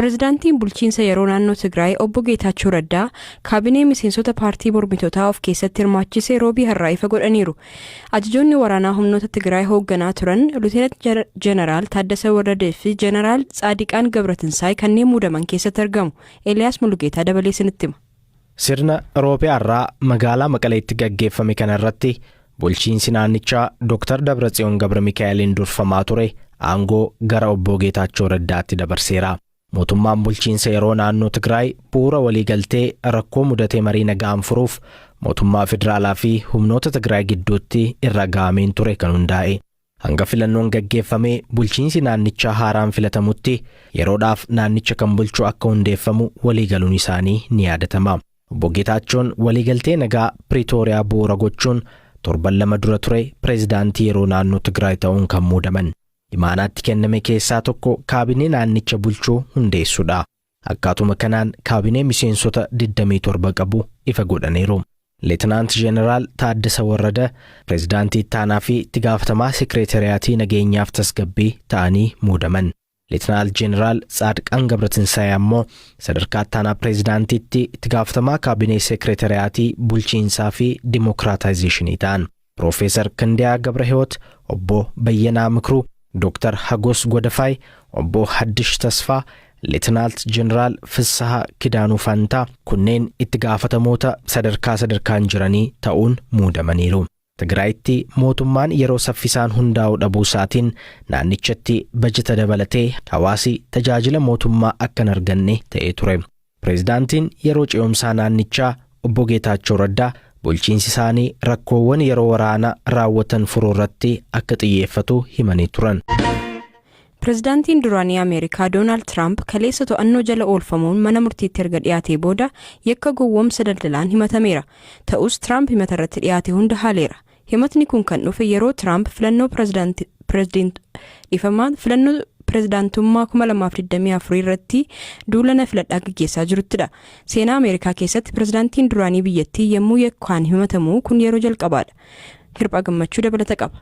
Pirezidaantiin bulchiinsa yeroo naannoo Tigraay obbo Geetaachoo Raddaa kaabinee miseensota paartii mormitootaa of keessatti hirmaachise roobii har'aa ifa godhaniiru. Ajajoonni waraanaa humnoota Tigraay hoogganaa turan Luuteenant Jeneraal Taaddasa Warradee fi Jeneraal Tsaadiqaan Gabratinsaay kanneen muudaman keessatti argamu. Eeliyaas Mulugeetaa dabalee isinitti hima. Sirna roobii har'aa magaalaa Maqaleetti gaggeeffame kana irratti bulchiinsi naannichaa Dr. Dabratsiyoon Gabra Mikaa'eliin durfamaa ture aangoo gara obbo Geetaachoo Raddaatti dabarseera. Mootummaan bulchiinsa yeroo naannoo Tigraay bu'uura waliigaltee rakkoo mudatee marii nagaan furuuf mootummaa federaalaa fi humnoota Tigraay gidduutti irra ga'ameen ture kan hundaa'e. Hanga filannoon gaggeeffamee bulchiinsi naannichaa haaraan filatamutti yeroodhaaf naannicha kan bulchu akka hundeeffamu waliigaluun isaanii ni yaadatama. Obbo Geetaachoon waliigaltee nagaa Piriitooriyaa bu'uura gochuun torban 2 dura ture pireezidaantii yeroo naannoo Tigraay ta'uun kan muudaman. Imaanaatti kenname keessaa tokko kaabinee naannicha bulchuu hundeessuudha. Akkaatuma kanaan kaabinee miseensota 27 qabu ifa godhaniiru. Leetinaant Jeneraal Taaddasa Warrada pireezidaantii ittaanaa fi itti gaafatamaa sekireetariyaatii nageenyaaf tasgabbii ta'anii muudaman. Leetinaant Jeneraal Tsaadqaan Gabratinsaay ammoo sadarkaa ittaanaa pireezidaantiitti itti gaafatamaa kaabinee sekireetariyaatii bulchiinsaa fi dimookiraataayizeeshinii ta'an. Piroofeesar Kindiyaa Gabrahiwoot, obbo Bayyanaa Mikruu, Dooktar Hagos Godafaay, obbo Haddish Tasfaa, Leetinaant Jeneraal Fissaha Kidaanuu Fantaa kunneen itti gaafatamoota sadarkaa sadarkaan jiranii ta'uun muudamaniiru. Tigraayitti mootummaan yeroo saffisaan hundaa'uu dhabuu isaatiin naannichatti bajeta dabalatee hawaasi tajaajila mootummaa akka hin arganne ta'ee ture. Pireezidaantiin yeroo ce'umsaa naannichaa obbo Geetaachoo Raddaa bulchiinsi isaanii rakkoowwan yeroo waraana raawwatan furuu irratti akka xiyyeeffatu himanii turan. Pireezidaantiin duraanii Ameerikaa Doonaald Tiraamp kaleessa to'annoo jala oolfamuun mana murtiitti erga dhiyaatee booda yakka gowwoomsa daldalaan himatameera. Ta'us Tiraamp himata irratti dhiyaate hunda haaleera. Himatni kun kan dhufe yeroo Tiraamp filannoo pireezidaantummaa 2024 irratti duula na filadhaa gaggeessaa jiruttidha. Seenaa Ameerikaa keessatti pireezidaantiin duraanii biyyattii yommuu yakkaan himatamu kun yeroo jalqabaadha. Hirphaa Gammachuu dabalata qaba.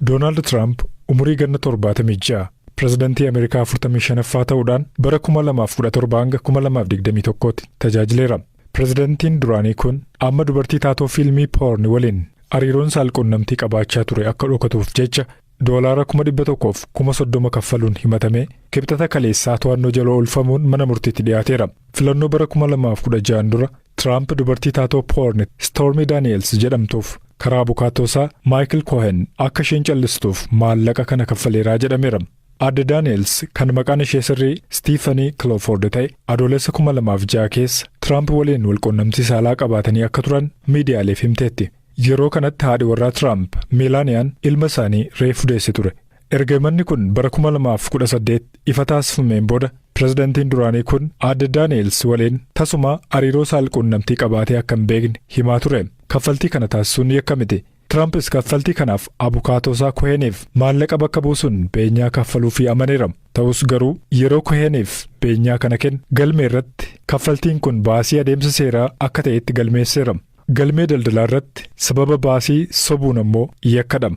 Doonaald Tiraamp umurii ganna 76 pireezidantii Ameerikaa 45ffaa ta'uudhaan bara 2017 hanga 2021tti tajaajileera. Pireezidantiin duraanii kun amma dubartii taatoo fiilmii poorni waliin hariiroon saalqunnamtii qabaachaa ture akka dhokatuuf jecha doolaara 130,000 kaffaluun himatamee kibxata kaleessaa to'annoo jala oolfamuun mana murtiitti dhiyaateera. Filannoo bara 2016 dura Tiraamp dubartii taatoo poorni Stormy Daniels jedhamtuuf karaa abukaatoosaa Maayikil Cohen akka isheen callistuuf maallaqa kana kaffaleeraa jedhameera. Aadde Daniels kan maqaan ishee sirrii Stiifanii Kilooford ta'e adoolessa 2006 keessa Tiraamp waliin walqunnamtii saalaa qabaatanii akka turan miidiyaaleef himteetti. Yeroo kanatti haadhi warraa Tiraamp Meelaaniyaan ilma isaanii reefu deesse ture. Erga himanni kun bara 2018 ifa taasifameen booda pireezidantiin duraanii kun aadde Daani'els waliin tasuma hariiroo saalqunnamtii qabaatee akka hin beekne himaa ture. Kaffaltii kana taasisuun yakka miti. Tiraampis kaffaltii kanaaf abukaatoosaa Koheeniif maallaqa bakka buusuun beenyaa kaffaluufii amaneera. Ta'us garuu yeroo Koheeniif beenyaa kana kennu galmee irratti kaffaltiin kun baasii adeemsa seeraa akka ta'etti galmeesseera. Galmee daldalaa irratti sababa baasii sobuun ammoo yakkadha.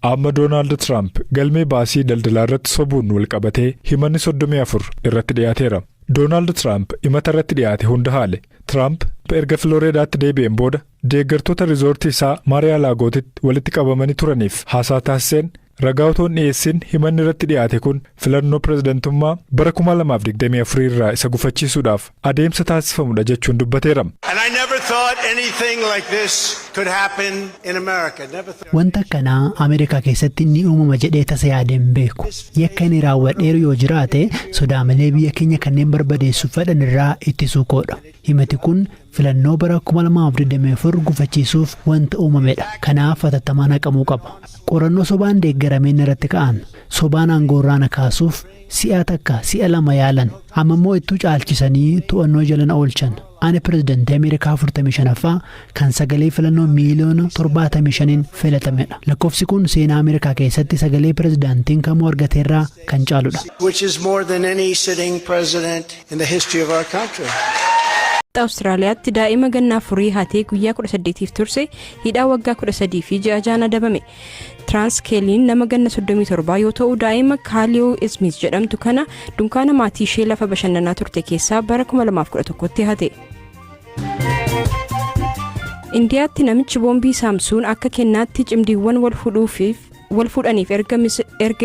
Amma Doonaald Tiraamp galmee baasii daldalaa irratti sobuun walqabatee himanni 34 irratti dhiyaateera. Doonaald Tiraamp himata irratti dhiyaate hunda haale. Tiraamp erga Filooreedaatti deebi'een booda deeggartoota riizoortii isaa Maariyaa Laagootitti walitti qabamanii turaniif haasaa taasiseen ragaa otoo hin dhiyeessin himanni irratti dhiyaate kun filannoo pireezidantummaa bara 2024 irraa isa gufachiisuudhaaf adeemsa taasifamudha jechuun dubbateera. And I never thought anything like this could happen in America. Never thought. Wanta akkanaa Ameerikaa keessatti ni uumama jedhee tasa yaadee hin beeku. Yakka inni raawwadheeru yoo jiraate sodaa malee biyya keenya kanneen barbadeessuuf fedhan irraa ittisuu koodha. Himati kun filannoo bara 2024 gufachiisuuf wanta uumamedha. Kanaaf hatattamaan haqamuu qaba. Qorannoo sobaan deeggarameen irratti ka'an sobaan aangoorraa na kaasuuf si'a takka si'a lama yaalan, amma immoo ittuu caalchisanii to'annoo jala na oolchan. Ani pirezidantii Ameerikaa 45ffaa kan sagalee filannoo miiliyoona 75n filatamedha. Lakkoofsi kun seenaa Ameerikaa keessatti sagalee pirezidaantiin kamuu argateerraa kan caaludha. Which is more than any sitting president in the history of our country. Lixa Awustiraaliyaatti daa'ima ganna 4 hatee guyyaa 18f turse hidhaa waggaa 13 fi ji'a 6 adabame. Tiraans Keeliin nama ganna 37 yoo ta'u, daa'ima Kaaliyoo Ismiis jedhamtu kana dunkaana maatii ishee lafa bashannanaa turte keessaa bara 2011tti hate. Indiyaatti namichi boombii saamsuun akka kennaatti cimdiiwwan wal fuudhuufiif wal fuudhaniif erga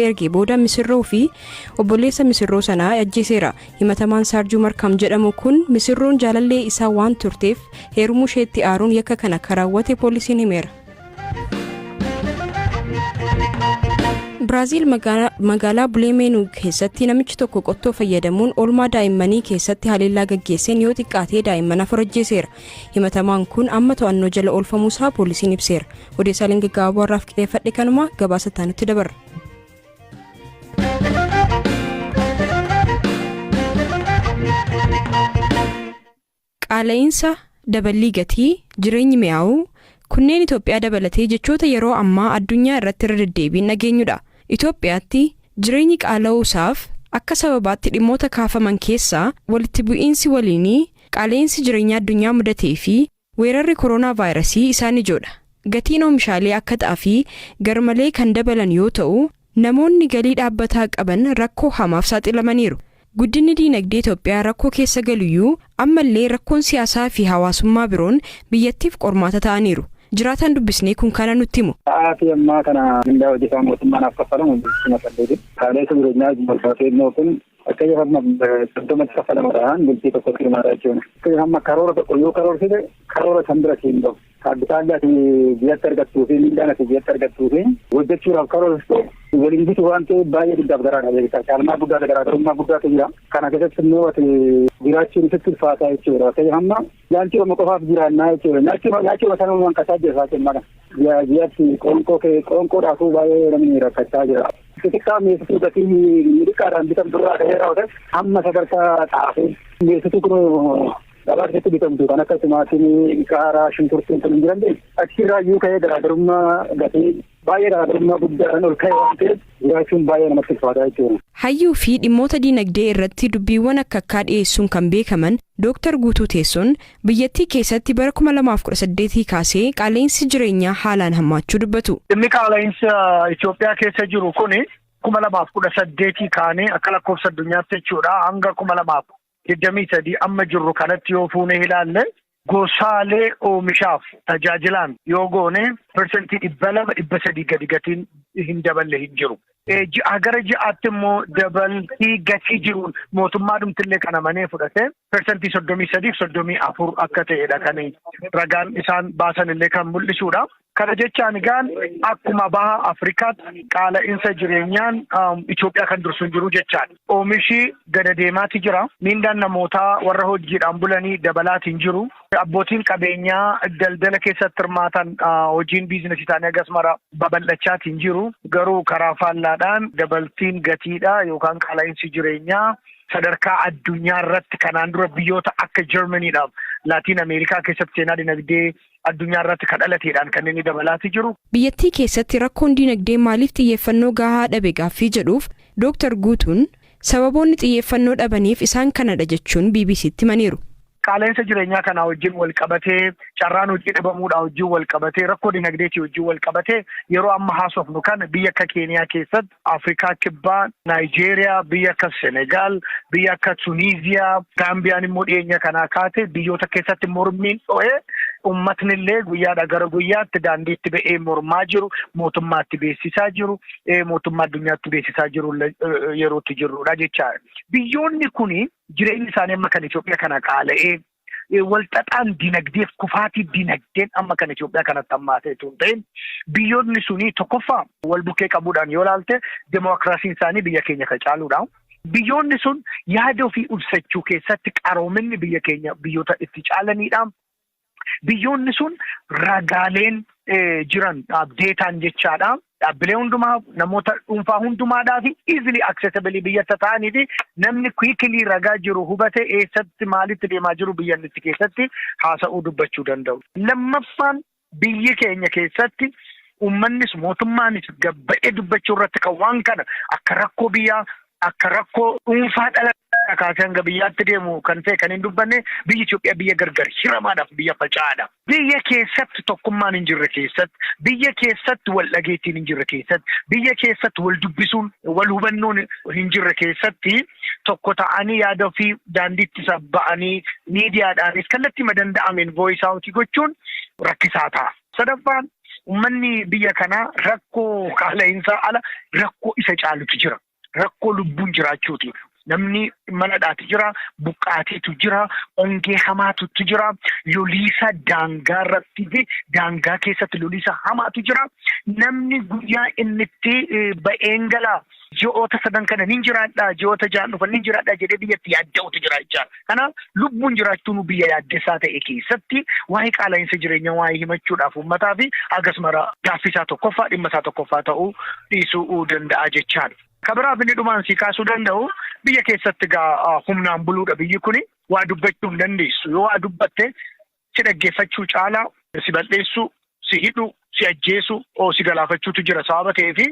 ergee booda misirroo fi obboleessa misirroo sanaa ajjeeseera. Himatamaan Saarjuu Markaam jedhamu kun misirroon jaalallee isaa waan turteef heerumuu isheetti aaruun yakka kana akka raawwate poolisiin himeera. Biraaziil magaalaa Buleemeenuu keessatti namichi tokko qottoo fayyadamuun oolmaa daa'immanii keessatti haleellaa gaggeesseen yoo xiqqaatee daa'imman 4 ajjeeseera. Himatamaan kun amma to'annoo jala oolfamuusaa poolisiin ibseera. Odeessaaleen gaggabaaboo har'aaf qixeeffadhe kanuma, gabaasa taanutti dabarra. Qaala'iinsa, daballii gatii, jireenyi mi'aawuu kunneen Itoophiyaa dabalatee jechoota yeroo ammaa addunyaa irratti irra deddeebiin dhageenyudha. Itoophiyaatti jireenyi qaala'uusaaf akka sababaatti dhimmoota kaafaman keessaa walitti bu'iinsi waliinii, qaala'insi jireenyaa addunyaa mudatee fi weerarri koroonaa vaayirasii isaan ijoodha. Gatiin oomishaalee akka xaafii garmalee kan dabalan yoo ta'u, namoonni galii dhaabbataa qaban rakkoo hamaaf saaxilamaniiru. Guddinni diinagdee Itoophiyaa rakkoo keessa galuyyuu ammallee rakkoon siyaasaa fi hawaasummaa biroon biyyattiif qormaata ta'aniiru. Jiraataan dubbisnee kun kana nutti himu. Sa'aatii ammaa kana mindaa hojjetaa mootummaa naaf kaffalamu 8,000. Qaala'insa jireenyaa wajjin wal qabatee immoo kun akka hamma 30tti kaffalamadhaan bultii tokkotti hirmaata jechuudha. Hamma karoora tokko yoo karoorsite, karoora san bira siin gahu. Kaappitaalli ati biyyatti argattuu fi mindaan ati biyyatti argattuu fi hojjechuudhaaf karoorsite waliin gitu waan ta'eef, baay'ee guddaaf garaadha beektaa. Caalmaa guddaa, garaagarummaa guddaatu jira. Kana keessatti immoo ati jiraachuun sitti ulfaataa jechuudha. Fakkeenyaaf, hamma nyaachuu qofaaf jiraannaa jechuudha. Nyaachuu sana hanqataa jira sa'aatii ammaa kana. Ji'a ji'atti qoonqoo kee qoonqoodhaafuu baay'ee namni rakkachaa jira. Xixiqqaa mi'eessituu gatii xiqqaadhaan bitamtu irraa ka'ee raawwate hamma sadarkaa xaafii mi'eessituu kun gabaa keessatti bitamtu kan akka timaatimii, qaaraa, shunkurtiin kun hin jiran, achirraa iyyuu ka'ee garaagarummaa gatii baay'ee garaagarummaa guddaadhaan ol ka'e waan ta'eef, jiraachuun baay'ee namatti ulfaataa jechuudha. Hayyuu fi dhimmoota diinagdee irratti dubbiiwwan akka akkaa dhiyeessuun kan beekaman Dooktar Guutuu Teessoon biyyattii keessatti bara 2018 kaasee qaala'insi jireenyaa haalaan hammaachuu dubbatu. Dhimmi qaala'insa Itoophiyaa keessa jiru kuni 2018 kaanee akka lakkoofsa addunyaatti jechuudha, hanga 2023 amma jirru kanatti yoo fuunee ilaalle, gosaalee oomishaaf tajaajilaan yoo goone, 200%, 300 gadi gatiin hin daballe hin jiru. Ji'a gara ji'aatti immoo dabaltii gatii jiruun mootummaa dhumtillee kana manee fudhate 33% 34% akka ta'edha kan ragaan isaan baasan illee kan mul'isudha. Kana jechaan egaan akkuma baha Afrikaatti qaala'insa jireenyaan Itoophiyaa kan dursu hin jiru jechaan. Oomishi gada deemaati jira. Miindaan namootaa warra hojiidhaan bulanii dabalaati hin jiru. Abbootiin qabeenyaa daldala keessatti hirmaatan hojiin biizinasii isaanii hagas mara babal'achaati hin jiru. Garuu karaa faallaadhaan dabaltiin gatiidha yookaan qaala'insi jireenyaa sadarkaa addunyaa irratti kanaan dura biyyoota akka Jarmaniidhaaf Laatiin Ameerikaa keessatti seenaa dinagdee addunyaa irratti kan dhalateedhaan kan inni dabalaati jiru. Biyyattii keessatti rakkoon diinagdee maaliif xiyyeeffannoo gahaa dhabe gaaffii jedhuuf, Dooktar Guutuun sababoonni xiyyeeffannoo dhabaniif isaan kanadha jechuun BBCtti himaniiru. Qaala'insa jireenyaa kanaa wajjin wal qabatee, carraan hojii dhabamuudhaa wajjin wal qabatee, rakkoo dinagdeetii wajjin wal qabatee, yeroo amma haasofnu kana biyya akka Keeniyaa keessatti, Afrikaa Kibbaa, Naayijeeriyaa, biyya akka Senegaal, biyya akka Tuniiziyaa, Gaambiyaan immoo dhiyeenya kanaa kaate, biyyoota keessatti mormiin dho'ee uummatni illee guyyaadhaa gara guyyaatti daandiitti ba'ee mormaa jiru, mootummaatti beeksisaa jiru, mootummaa addunyaatti beeksisaa jiru yerootti jirrudha jechaadha. Biyyoonni kuni jireenyi isaanii amma kan Itoophiyaa kana qaala'ee walxaxaan dinagdeef kufaatii dinagdeen amma kan Itoophiyaa kanatti hammaatee tun ta'in, biyyoonni suni tokkoffaa wal bukkee qabuudhaan yoo ilaalte, demokiraasiin isaanii biyya keenya kan caaludha. Biyyoonni sun yaada ofii ibsachuu keessatti qaroominni biyya keenya biyyoota itti caalanidha. Biyyoonni sun ragaaleen jiran deetaan jechaadha. Dhaabbilee hundumaa, namoota dhuunfaa hundumaadhaa fi easily accessible biyyatti ta'anii fi namni quickly ragaa jiru hubate eessatti maalitti deemaa jiru biyya inni keessatti haasa'uu dubbachuu danda'u. Lammaffaan, biyyi keenya keessatti uummannis mootummaanis gabba'ee dubbachuu irratti kan waan kana akka rakkoo biyyaa, akka rakkoo dhuunfaa dhala Biyya kaasee hanga biyyaatti deemu kan ta'e kan hin dubbanne, biyyi Itoophiyaa biyya gargar hiramaadhaaf biyya faca'aadha. Biyya keessatti tokkummaan hin jirre keessatti, biyya keessatti wal dhageettiin hin jirre keessatti, biyya keessatti wal dubbisuun, wal hubannoon hin jirre keessatti, tokko ta'anii yaada ofii daandiitti ba'anii miidiyaadhaanis kallattii danda'ameen voice out gochuun rakkisaa ta'a. Sadaffaan, uummanni biyya kanaa rakkoo qaala'insaa ala rakkoo isa caalutu jira. Rakkoo lubbuun jiraachuuti. Namni manadhaatu jira, buqqaateetu jira, ongee hamaatu jira, loliisa daangaa irratti fi daangaa keessatti loliisa hamaatu jira. Namni guyyaa inni itti ba'een galaa, ji'oota 3 kana nin jiraadhaa, ji'oota 6 dhufan nin jiraadhaa jedhee biyyatti yaadda'utu jira jechaadha. Kanaaf lubbuun jiraachuun biyya yaaddessaa ta'e keessatti waa'ee qaala'insa jireenyaa waa'ee himachuudhaaf uummataa fi akkasuma gaaffii isaa tokkoffaa, dhimma isaa tokkoffaa ta'uu dhiisuu danda'a jechaadha. Kabiraaf inni dhumaan si kaasuu danda'u, biyya keessatti gaa humnaan buluudha. Biyyi kuni waa dubbachuu hin dandeessu. Yoo waa dubbatte si dhaggeeffachuu caalaa si bal'eessuu, si hidhuu, si ajjeesuu, oo si galaafachuutu jira. Sababa ta'eefi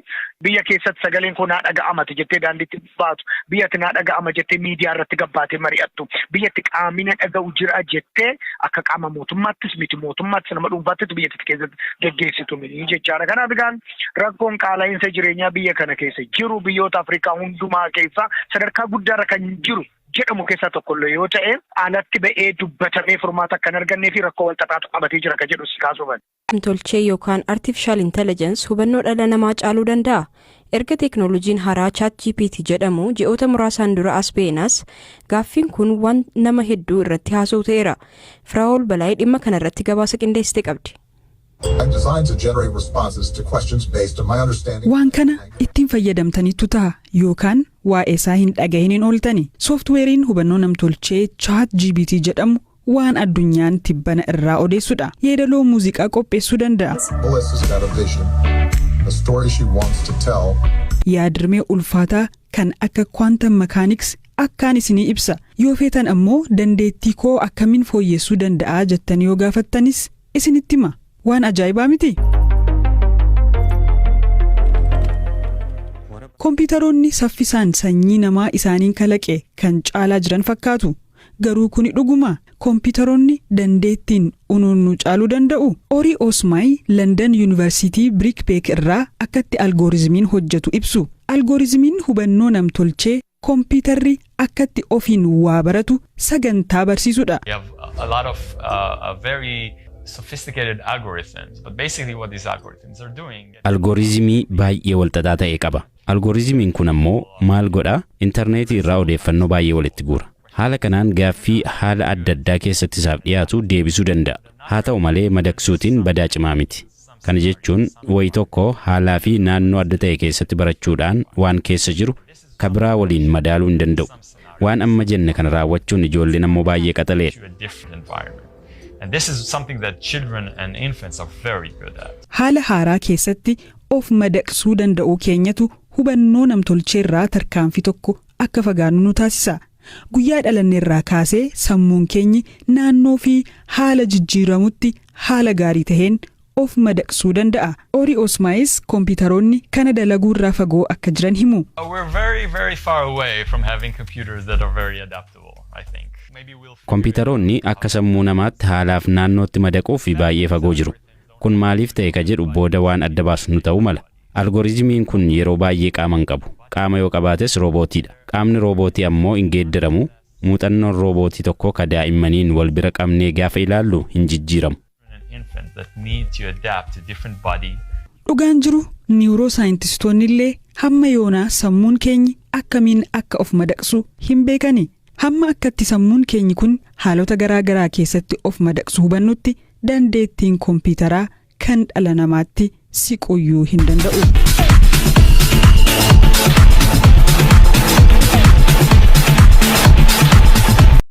biyya keessatti sagaleen koo naa dhaga'amate jettee daandiitti baatu, biyyatti naa dhaga'ama jettee miidiyaa irratti gabbaatee mari'attu, biyyatti qaamina dhaga'u jira jettee akka qaama mootummaattis miti mootummaattis nama dhuunfaattis biyyatti keessatti geggeessitu miti jechaadha. Kanaaf egaan rakkoon qaala'insa jireenyaa biyya kana keessa jiru biyyoota Afrikaa hundumaa keessaa sadarkaa guddaarra kan jiru jedhamu keessaa tokkollee yoo ta'e, alatti ba'ee dubbatamee furmaata kan argannee fi rakkoo walxaxaatu qabatee jira kan jedhu si kaasuufan. Tolchee yookaan artificial intelligence hubannoo dhala namaa caaluu danda'a. Erga teeknooloojiin haaraa Chat GPT jedhamu ji'oota muraasaan dura as ba'eenas gaaffiin kun waan nama hedduu irratti haasa'u ta'eera. Firaa'ol Balaayii dhimma kana irratti gabaasa qindeessite qabdi. I'm designed to generate responses to questions based on my understanding. Waan kana ittiin fayyadamtaniittu ta'a yookaan waa'ee isaa hin dhagahin hin ooltani. Sooftiweeriin hubannoo namtolchee Chat GPT jedhamu waan addunyaan tibbana irraa odeessudha. Yeedaloo muuziqaa qopheessuu danda'a. Melissa's got a vision, a story she wants to tell. Yaadrimee ulfaataa kan akka quantum mechanics akkaan isinii ibsa. Yoo feetan ammoo dandeettii koo akkamiin fooyyessuu danda'a jettanii yoo gaafattanis isinitti hima. Waan ajaa'ibaa miti? Kompiitaroonni saffisaan sanyii namaa isaaniin kalaqe kan caalaa jiran fakkaatu. Garuu kuni dhuguma? Kompiitaroonni dandeettiin unuunnu caaluu danda'u? Orii Osmaay London Yuunivarsiitii Birikbeek irraa akkatti algoorizimiin hojjetu ibsu. Algoorizimiin hubannoo namtolchee kompiitarri akkatti ofiin waa baratu sagantaa barsiisudha. We have a lot of very sophisticated algorithms, but basically what these algorithms are doing. Algoorizimii baay'ee walxaxaa ta'e qaba. Algoorizimiin kun ammoo maal godha? Intarneetii irraa odeeffannoo baay'ee walitti guura. Haala kanaan gaaffii haala adda addaa keessatti isaaf dhiyaatu deebisuu danda'a. Haa ta'u malee madaqsuutiin badaa cimaa miti. Kana jechuun wayi tokko haalaa fi naannoo adda ta'e keessatti barachuudhaan waan keessa jiru ka biraa waliin madaaluu hin danda'u. Waan amma jenne kana raawwachuun ijoolleen ammoo baay'ee qaxaleedha. To a different environment. And this is something that children and infants are very good at. Haala haaraa keessatti of madaqsuu danda'uu keenyatu hubannoo namtolcheerraa tarkaanfii tokko akka fagaannu nu taasisa. Guyyaa dhalanneerraa kaasee sammuun keenyi naannoo fi haala jijjiiramutti haala gaarii taheen of madaqsuu danda'a. Orii Osmaayis kompiitaroonni kana dalaguurraa fagoo akka jiran himu. We're very, very far away from having computers that are very adaptable, I think. Maybe we'll Kompiitaroonni akka sammuu namaatti haalaaf naannootti madaquu fi baay'ee fagoo jiru. Kun maaliif ta'e ka jedhu booda waan adda baasnu ta'uu mala. Algorizimiin kun yeroo baay'ee qaama hin qabu. Qaama yoo qabaates roobootiidha. Qaamni roobootii ammoo hin geeddaramu. Muuxannoon roobootii tokko ka daa'immaniin wal bira qabnee gaafa ilaallu hin jijjiiramu. An infant that need to adapt to different body. Dhugaan jiru, niwuroo saayintistoonni illee hamma yoonaa sammuun keenyi akkamiin akka of madaqsu hin beekani. Hamma akkatti sammuun keenyi kun haalota garaa garaa keessatti of madaqsu hubannutti, dandeettiin kompiitaraa kan dhala namaatti siquyyuu hin danda'u.